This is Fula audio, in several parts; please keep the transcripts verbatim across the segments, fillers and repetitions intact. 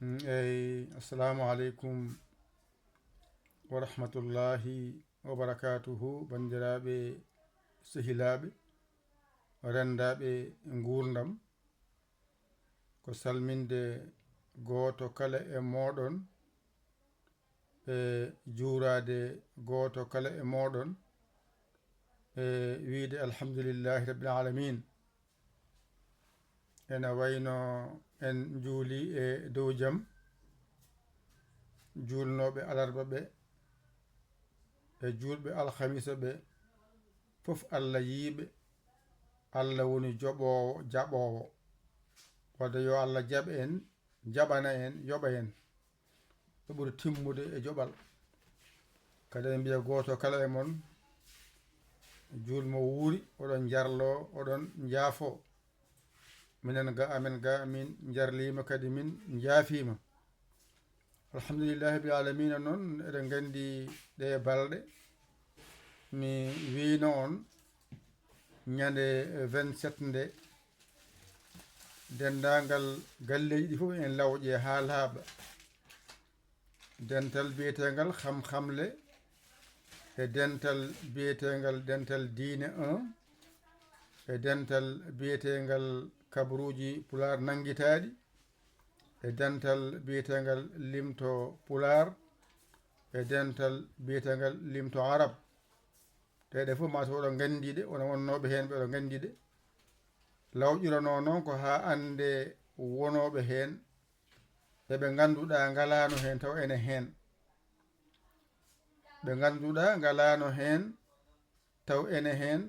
Mm, eyi, assalamu aleykum wa rahmatullahi wa barakatuhu, banndiraaɓe, sehilaaɓe, renndaaɓe nguurndam. Ko salminde gooto kala e mooɗon, e juuraade gooto kala e mooɗon, e wiyde alhamdulillahi rabbil alamin. Ena wayno en njuuli e dow jam, juulnooɓe alarba ɓe e juulɓe alhamisa ɓe, fof Allah yiiɓe, Allah woni joɓoowo, jaɓoowo. Wadde yo Allah jaɓ en, jaɓana en, yoɓa en. Ɗo ɓuri timmude e joɓal. Kadi en mbiya gooto kala e mon, juul mo wuuri, oɗon njarlo, oɗon njaafo. Minen ga, amen ga, min njarliima, kadi min njaafiima. Alhamdulillahi rabbil alamina noon, eɗen nganndi ɗe balɗe, mi wiyno on ñande vingt-sept nde, denndaangal galleeji ɗi fof en lawƴe haa laaɓa. Dental biyeteengal Xam-Xamle, e dental biyeteengal Dental Diine un, e dental biyeteengal Kabaruuji Pulaar Nanngitaaɗi, e dental biyeteengal Limto Pulaar, e dental biyeteengal Limto Arab. Ɗe, ɗe fof maa so oɗon nganndi ɗe, wona wonnooɓe heen ɓe oɗon nganndi ɗe. Lawƴiranoo noon ko haa annde wonooɓe heen, e ɓe ngannduɗaa ngalaano heen taw ene heen. Ɓe ngannduɗaa ngalaano heen taw ene heen,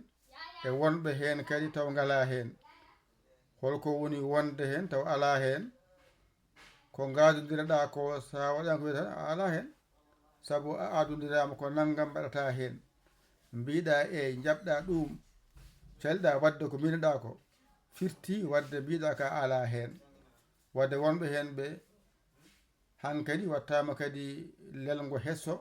e wonɓe heen kadi taw ngalaa heen. Holko woni wonde heen taw alaa heen? Ko ngaadondireɗaa ko, so a waɗaama ko wiyata a alaa heen. Sabu a aadondiraama ko nanngam mbaɗataa heen. Mbiɗa eey, njaɓɗa ɗuum, calɗa waɗde ko mbiɗa ko, firti waɗde mbiɗa ka alaa heen. Waɗde wonɓe heen ɓe, hankadi wattaama kadi lelngo heso,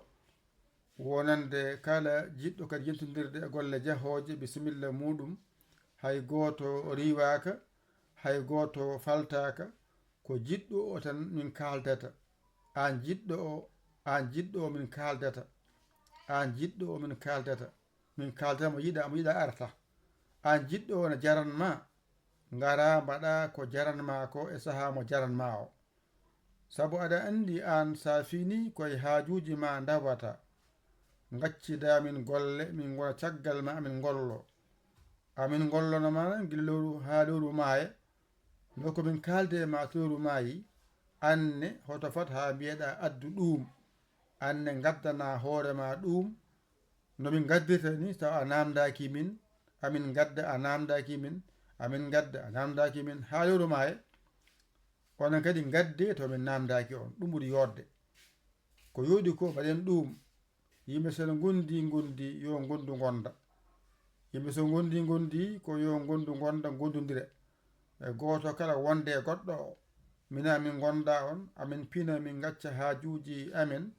wonande kala jiɗɗo kadi yentondirde e golle jahooje, bisimilla muuɗum. Hay gooto riiwaaka, hay gooto faltaaka, ko jiɗɗo o tan min kaaldata. Aan jiɗɗo o, aan jiɗɗo o min kaaldata. Aan jiɗɗo o min kaaldata. Min kaaldata mo yiɗa, mo yiɗa arata. Aan jiɗɗo o ne jaran ma, ngara mbaɗa ko jaran ma ko e sahaa mo jaran ma o. Sabu aɗa anndi aan sa fini koye haajuuji ma ndawata. Ngaccida min golle, min ngona caggal ma, amin ngollo. Amin ngollono ma gila lewru haa lewru maaya. No ko min kaalde ma to lewru maayi, aan ne hoto fat haa mbiyeɗa addu ɗuum. Aan ne ngaddana hoore ma ɗuum. No min ngaddirta ni, taw a naamndaaki min, amin ngadda, a naamndaaki min, amin ngadda, a naamndaaki min, haa lewru maaya. Onon kadi ngaddee to min naamndaaki on. Ɗum ɓuri yooɗde. Ko yooɗi ko mbaɗen ɗuum. Yimɓe so no ngondi, ngondi, yo ngondu ngonda. Yimɓe so ngondi, ngondi, ko yo ngondu ngonda, ngondondire. E gooto kala wonde e goɗɗo o. Min amin ngonda on, amin pina, min ngacca haajuuji amen,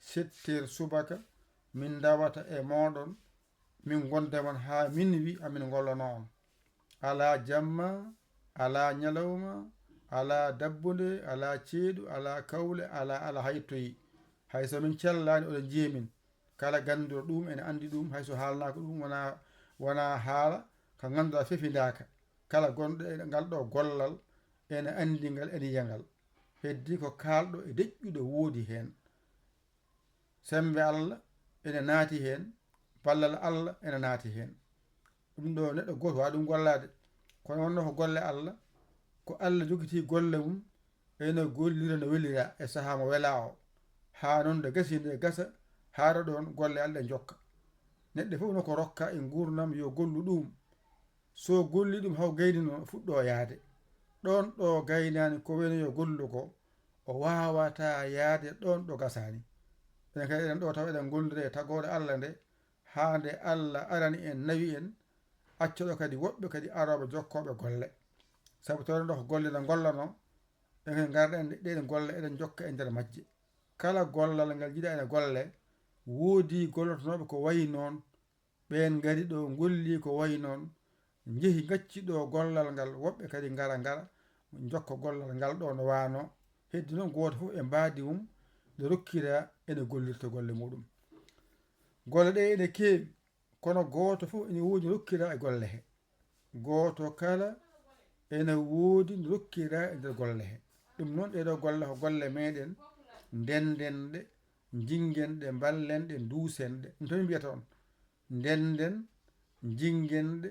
sept heures subaka, min ndawata e mooɗon, min ngonda e mon haa minuit, amin ngollano on. Alaa jamma, alaa ñalawma, alaa dabbunde, alaa ceeɗu, alaa kawle, alaa, alaa hay toyi. Hay so min cellaani, oɗon njiya min. Kala gannduɗo ɗum ene anndi ɗum, hay so haalnaaka ɗum, wona, wona haala ka ngannduɗaa fefindaaka. Kala gonɗo e ngal ɗo gollal ene anndi ngal, ene yiya ngal. Heddi ko kaalɗo e deƴƴuɗo woodi heen. Semmbe Allah ene naati heen, ballal Allah ene naati heen. Ɗum ɗo neɗɗo gooto waawa ɗum gollaade. Kono wonno ko golle Allah, ko Allah jogitii golle mum, ene gollira no welira e sahaa mo welaa o. Haa noon nde gasi nde gasa, haa ɗo ɗoon golle Allah ɗe njokka. Neɗɗo fof no ko rokka e nguurndam yo gollu ɗum. So golli ɗum haw gayni no fuɗɗo yaade. Ɗoon ɗo gaynaani ko wayno yo gollu ko, o waawata yaade ɗoon ɗo gasaani. Enen kadi eɗen ɗo tawa eɗen ngollondira e tagoore Allah nde, haa nde Allah arani en, nawi en, accoɗo kadi woɓɓe kadi arooɓe jokkooɓe golle. Sabu tawde ɗo ko golle no ngollanoo, enen kadi ngarɗen ɗe, ɗe golle eɗen jokka e nder majje. Kala gollal ngal jiɗa ene golle, woodi gollotonooɓe ko wayi noon, ɓeen ngari ɗo, ngolli ko wayi noon, njehi ngacci ɗo gollal ngal, woɓɓe kadi ngara, ngara, njokka gollal ngal ɗo no waano, Heddi noon gooto fof e mbaadi mum nde rokkira ene gollirta golle muɗum. Golle ɗe ene keewi, kono gooto fof ene woodi no rokkira e golle he. Gooto kala ene woodi no rokkira e nder golle he. Ɗum noon ɗeeɗo golle ko golle meɗen, ndenden ɗe, njingen ɗe, mballen ɗe, nduusen ɗe. Ɗum tan min mbiyata on. Ndenden, njingen ɗe,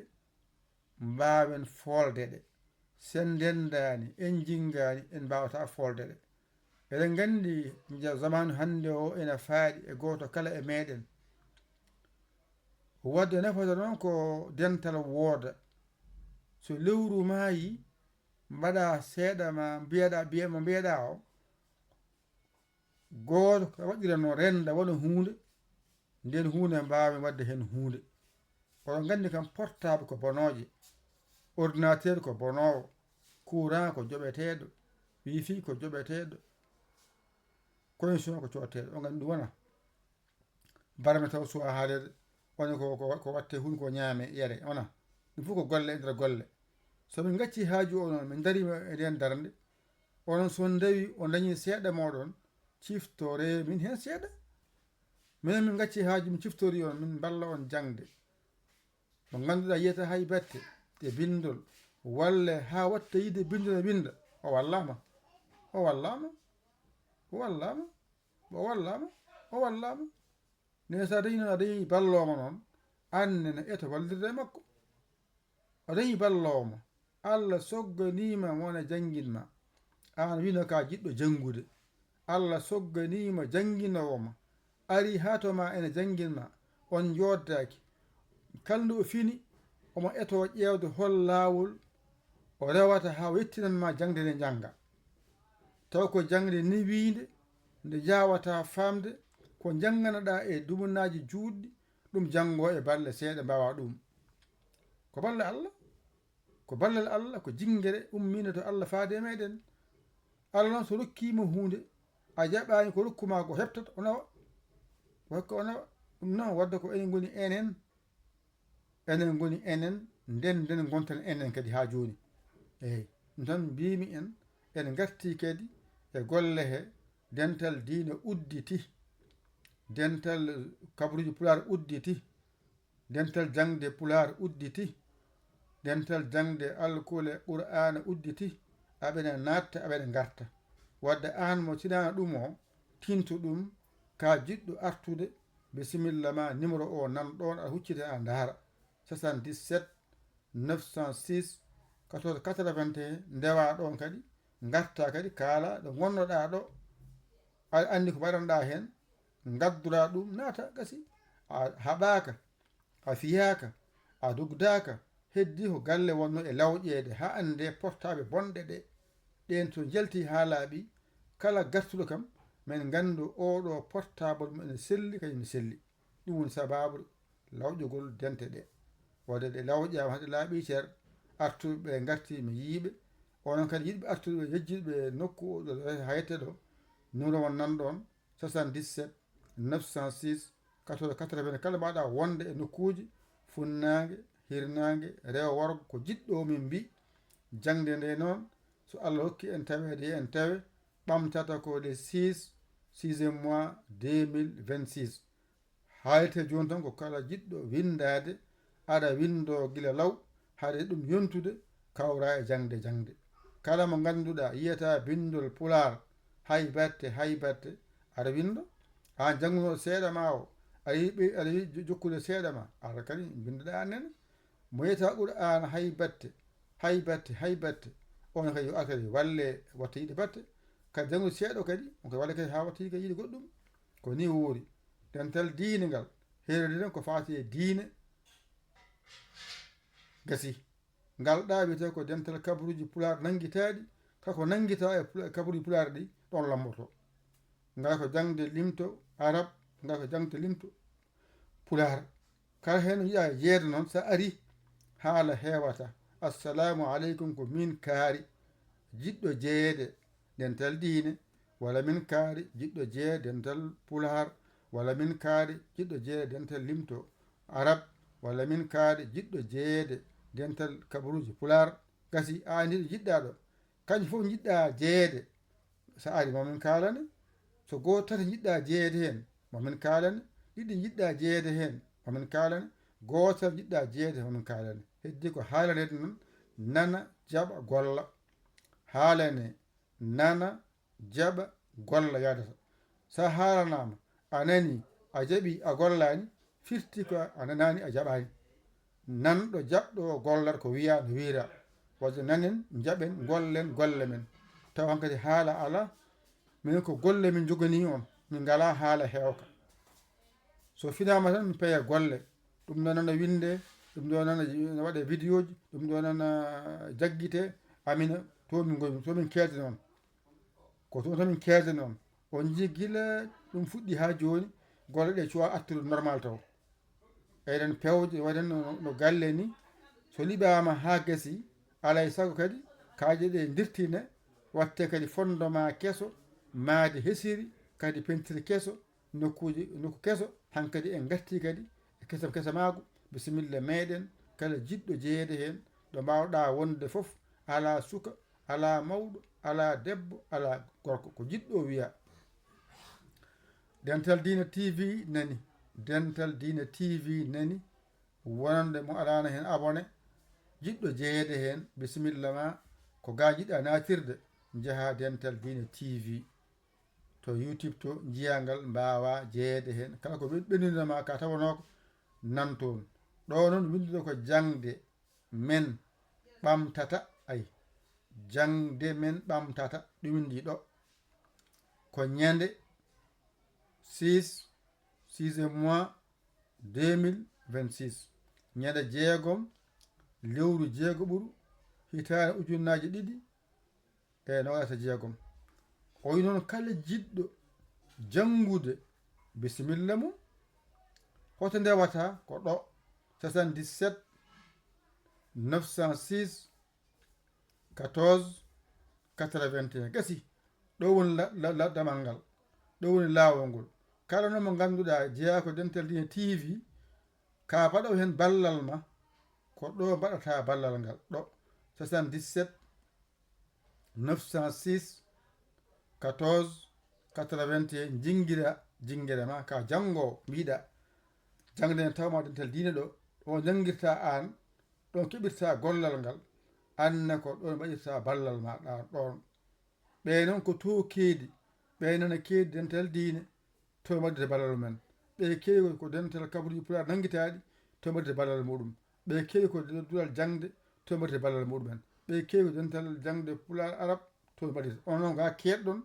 mbaawen foolde ɗe. Sen ndendaani, en njingaani, en mbaawata foolde ɗe. Eɗen nganndi nja-, zamanu hannde o ena faaɗi e gooto kala e meɗen. Wadde nafata noon ko dental wooda. So lewru maayi, mbaɗa seeɗa ma mbiyeɗa, mbiye-, mo mbiyeɗa o, gooto ko waɗira no renda wona huunde, nden huunde mbaawen waɗde heen huunde. Oɗon nganndi kam portable ko bonooje, ordinateur ko bonoowo, courant ko joɓeteeɗo, wifi ko joɓeteeɗo, connexion ko cootteeɗo. On nganndi ɗum wona barme taw suwa haalede, woni ko, ko, ko watte huunde ko ñaame yere, wona. Ɗum fof ko golle e nder golle. So min ngacci haaju o noon, min ndariima e nden darnde, onon so on ndawi, on dañi seeɗa mooɗon, ciftore min heen seeɗa. Minen min ngacci haaju, min ciftori on, min mballa on jaŋde. Mo ngannduɗaa yiyata hay batte e binndol, walle haa watta yiɗde binndol e winnda, o wallaama. O wallaama. O wallaama. O wallaama. O wallaama. Ne so a dañi noon, a dañi balloowo ma noon, aan nene eto wallirde e makko. A dañi balloowo ma. Allah sogganiima mo ne janngin ma. Aan wino ka jiɗɗo janngude. Allah sogganiima jannginoowo ma. Ari haa to ma ene janngin ma. On njooɗdaaki. Kala nde o fini, omo etoo ƴeewde hol laawol o rewata haa o yettinan ma jaŋde nde njannga. Taw ko jaŋde newiinde, nde njaawataa faamde, ko njannganoɗaa e dumunaaji juutɗi, ɗum janngoo e balɗe seeɗa mbaawaa ɗum. Ko balɗe Allah, ko ballal Allah, ko jinngere ummiinde to Allah faade e meɗen. Allah noon so rokkiima huunde, a jaɓaani ko rokku ma ko heɓtata, o nawa. Ko hokka o nawa. Ɗum noon wadde ko enen ngoni enen, enen ngoni enen, nden nden ngonten enen kadi haa jooni. Eey, ɗum tan mbiimi en, en ngartii kadi e golle he dental diine udditi, dental kabaruuji Pulaar udditi, dental jaŋde Pulaar udditi, dental jaŋde alkule Qur'aana udditi, aɓene naatta, aɓene ngarta. Wadde aan mo tinaano ɗum o, tinto ɗum, ka jiɗɗo artude, bisimilla ma, numéro o nan ɗoon, aɗa huccita, a ndaara. Soixante-dix-sept, neuf cent six, quatorze quatre-vingt-un, ndewa ɗoon kadi, ngarta kadi, kaala ɗo ngonnoɗaa ɗo, aɗa anndi ko mbaɗanɗaa heen, ngadduɗaa ɗum, naata, gasi. A haɓaaka, a fiyaaka, a dugdaaka, heddi ko galle wonno e lawƴeede, haa annde portable bonɗe ɗe. Ɗeen to njalti haa laaɓi, kala gartuɗo kam, men nganndu oo ɗo portable mum ene selli, kañum ne selli. Ɗum woni sabaabu lawƴugol dente ɗe. Wadde ɗe lawƴaama, ɗe laaɓi cer, artuɓe ɓe ngarti, mi yii ɓe. Onon kadi yiɗɓe artude ɓe, yejjitɓe nokku o ɗo, hayte ɗo, numéro mon nan ɗoon, soixante-dix-sept, neuf cent six, quatorze quatre-vingts, kala mbaɗa wonde e nokkuuji, funnaange, hirnaange, rewo worgo, ko jiɗɗo min mbi, jaŋde nde noon, so Allah hokki en taweede, en tawe, ɓamtata ko le six, sixième mois, deux mille vingt-six. Haalte jooni tan ko kala jiɗɗo winndaade, aɗa winndoo gila law, haade ɗum yontude, kawra e jaŋde jaŋde. Kala mo ngannduɗaa yiyata binndol Pulaar, hay batte, hay batte, aɗa winnda. Aan janngunooɗo seeɗa ma o, aɗa yiɗi ɓe-, aɗa yiɗi jo-, jokkude seeɗa ma, aɗa kadi mbinnduɗaa aan nene. Mo yiyata Qur'aana hay batte, hay batte, hay batte, on kadi yo ar kadi walle watta yiɗde batte. Kadi janngude seeɗa kadi, on kadi walle kadi haa watta yiɗde goɗɗum. Ko ni woori. Dental diine ngal, heerori noon ko faati e diine. Gasi. Ngal ɗa wiyetee ko dental kabaruuji Pulaar nanngitaaɗi, kako nanngita e Pula-, kabaruuji Pulaar ɗi, ɗoon lamboto. Ngal ko jaŋde limto Arab, ngal ko jaŋde limto Pulaar. Kala heen no yiɗaa jeyeede noon, so ari, haala heewata. Assalaamu aleykum, ko miin kaari, jiɗɗo jeyeede dental diine, walla min kaari, jiɗɗo jeyeede dental Pulaar, walla min kaari, jiɗɗo jeyeede dental limto Arab, walla min kaari, jiɗɗo jeyeede dental kabaruuji Pulaar. Gasi, a anndi ɗo njiɗɗaa ɗo. Kañum fof njiɗɗaa jeyeede. So ari, mo min kaalane. So gooto tati njiɗɗa jeyeede heen, mo min kaalane. Ɗiɗi njiɗɗa jeyeede heen, mo min kaalane. Gootal njiɗɗa jeyeede, mo min kaalane. Heddi ko haalanede noon, nana, jaɓa, golla. Haalane, nana, jaɓa, golla, yaadata. So a haalanaama, a nani, a jaɓi, a gollaani, firti ko a nanaani, a jaɓaani. Nanɗo, jaɓɗo, gollat ko wiya no wiyra. Waɗde nanen, njaɓen, ngollen golle men. Tawa hankadi haala alaa, minen ko golle min njoganii on, min ngalaa haala heewka. So finaama tan, min peya golle. Ɗum ɗo nana winnde, ɗum ɗo nana waɗe vidéo ji, ɗum ɗo nana jaggite, amina, to min ngoni, to min keedani on. Ko toon tan min keedani on. On njii gila ɗum fuɗɗi haa jooni, golle ɗe cuwa artude normal taw. Eɗen pewje, waɗen no, no galle ni. So liɓaama haa gasi, alaa e sago kadi, kaaƴe ɗe ndirtine, watte kadi fondement keso, maadi hesiri, kadi pentiri keso, nokkuuji, nokku keso, hankadi en ngartii kadi e kesa, kesamaagu. Bisimilla meeɗen, kala jiɗɗo jeyeede heen, ɗo mbaawɗaa wonde fof, alaa suka, alaa mawɗo, alaa debbo, alaa gorko, ko jiɗɗo wiya. Dental Diine T V nani, Dental Diine T V nani, wonande mo alaano heen abonné, jiɗɗo jeyeede heen, bisimilla ma, ko ga jiɗɗa naatirde, njaha Dental Diine T V. To YouTube to, njiya ngal, mbaawa jeyeede heen. Kala ko ɓe-, ɓenndinanma ka tawanoo ko, nan toon. Ɗo noon, winndude ko jaŋde men ɓamtata, ay, jaŋde men ɓamtata, ɗum winndi ɗo. Ko ñande six, sixième mois, deux mille vingt-six. Ñande jeegom, lewru jeegoɓuru, hitaande ujunnaaje ɗiɗi e noogaas e jeegom. O wi noon, kala jiɗɗo janngude, bisimilla mum. Hoto ndewata ko ɗo, soixante-dix-sept, neuf cent six, quatorze, quatre-vingt-un. Gasi, ɗo woni la-, la-, la-, damal ngal, ɗo woni laawol ngol. Kala noon mo ngannduɗaa jeyaa ko Dental Diine T V, ka mbaɗa heen ballal ma, ko ɗo mbaɗata ballal ngal, ɗo, soixante-dix-sept, neuf cent six, quatorze, quatre-vingt-un. Jingira, jingira ma ka janngo, mbiɗa jaŋde ne tawma Dental Diine ɗo, ɗo janngirta aan, ɗon keɓirta gollal ngal, aan ne ko ɗon mbaɗirta ballal ma ɗa ɗon. Ɓe noon ko to keedi, ɓe nana keedi Dental Diine, to mbaɗirta ballal men. Ɓe keedi ko Dental Kaburuuji Pulaar nanngitaaɗi, to mbaɗirta ballal muɗum. Ɓe keedi ko duɗal jaŋde, to mbaɗirta ballal muɗumen. Ɓe keedi ko Dental jaŋde Pulaar Arab, to mbaɗirta. Onon noon, ga keedɗon,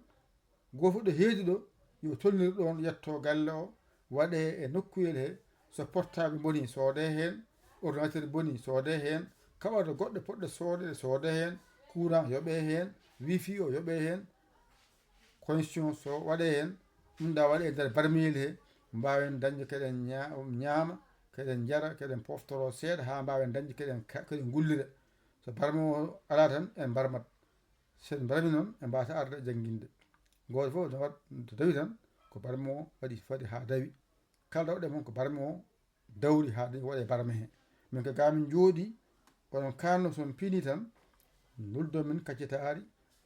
gooto fof ɗo heedi ɗo, yo tolnir ɗoon, yetto galle o, waɗe e nokkuyel he. So portable boni, soode heen, ordinateur boni, soode heen, kaɓorɗe goɗɗe poɗɗe soode, soode heen, courant yoɓe heen, wifi o yoɓe heen, connexion so waɗe heen, ɗum ɗa waɗe e nder barmeli he, mbaawen dañde keɗen ña-, ñaama, keɗen njara, keɗen pooftoro seeɗa haa mbaawen dañde keɗen ka-, keɗen ngullira. So barme o alaa tan, en mbarmat. So en mbarmi noon, en mbaasa arde jannginde. Gooto fof no waɗ-, to dawi tan, ko barme o waɗi, fadi haa dawi. Kala dawɗe mon ko barme o dawri haa dawi, waɗe barme he. Min ko ga min njooɗi, onon kanno son pini tan, nuldo min kaccitaari,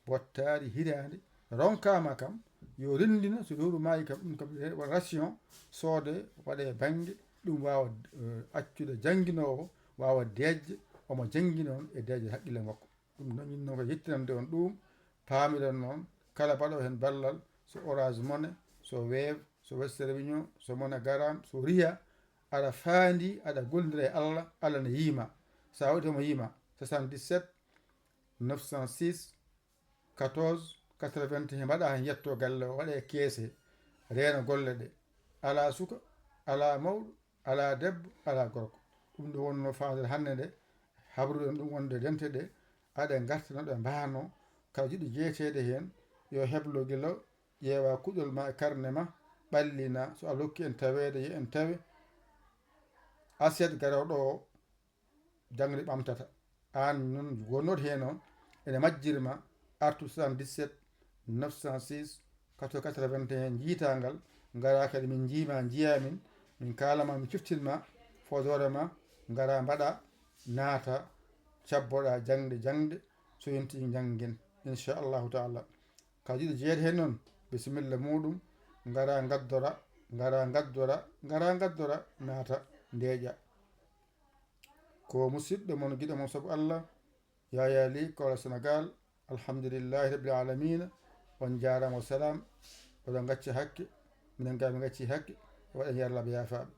bottaari, hiraande, ronkaama kam, yo renndina, so lewru maayi kam, ɗum kam, waɗa ration, soode, waɗe bannge, ɗum waawa, eh, accude jannginoowo, waawa deeƴde, omo janngina on e deeƴde haqqille makko. Ɗum noon, min noon ko yettinande on ɗum, paamiɗon noon, kala baɗo heen ballal, so Orange Money, so Wave, so Western Union, so MoneyGram, so Ria, aɗa faandi, aɗa gollondira e Allah, Allah ne yiima. So a waɗi toon mo yiima, soixante-dix-sept, neuf cent six, quatorze, quatre-vingt-un, mbaɗa heen yetto galle o, waɗe keese, reena golle ɗe. Alaa suka, alaa mawɗo, alaa debbo, alaa gorko. Ɗum ɗo wonno faandere hannde nde, habruɗen ɗum wonde dente ɗe, aɗe ngarta no ɗe mbaano, kala jiɗɗo jeyeteede heen, yo heblo gila, ƴeewa kuɗol ma e karne ma, ɓallina, so Allah hokki en taweede, yo en tawe aset garooɗo o, jaŋde ɓamtata. Aan noon wonnooɗo heen o, ene majjirma, artu soixante-dix-sept, neuf cent six, quatre-vingt-un, njiitaa ngal, ngaraa kadi min njiima, njiyaa min, min kaalama, min ciftinma, foodoore ma, ngaraa mbaɗa, naata, cabboɗa jaŋde, jaŋde, so yonti njanngen, inchallahu taala. Haa jiɗo jeyeede heen noon, bisimilla muuɗum, ngara ngaddora, ngara ngaddora, ngara ngaddora, naata ndeeƴa. Ko musidɗo mon, giɗo mon sabu Allah, Yaya Ly, Kawla Senegal. Alhamdulillahi Rabbil Alamina. On njaaraama, wa salaam. Oɗon ngacca hakke, minen gaa min ngacci hakke. Waɗen yarlaaɓe yaafaaɓe.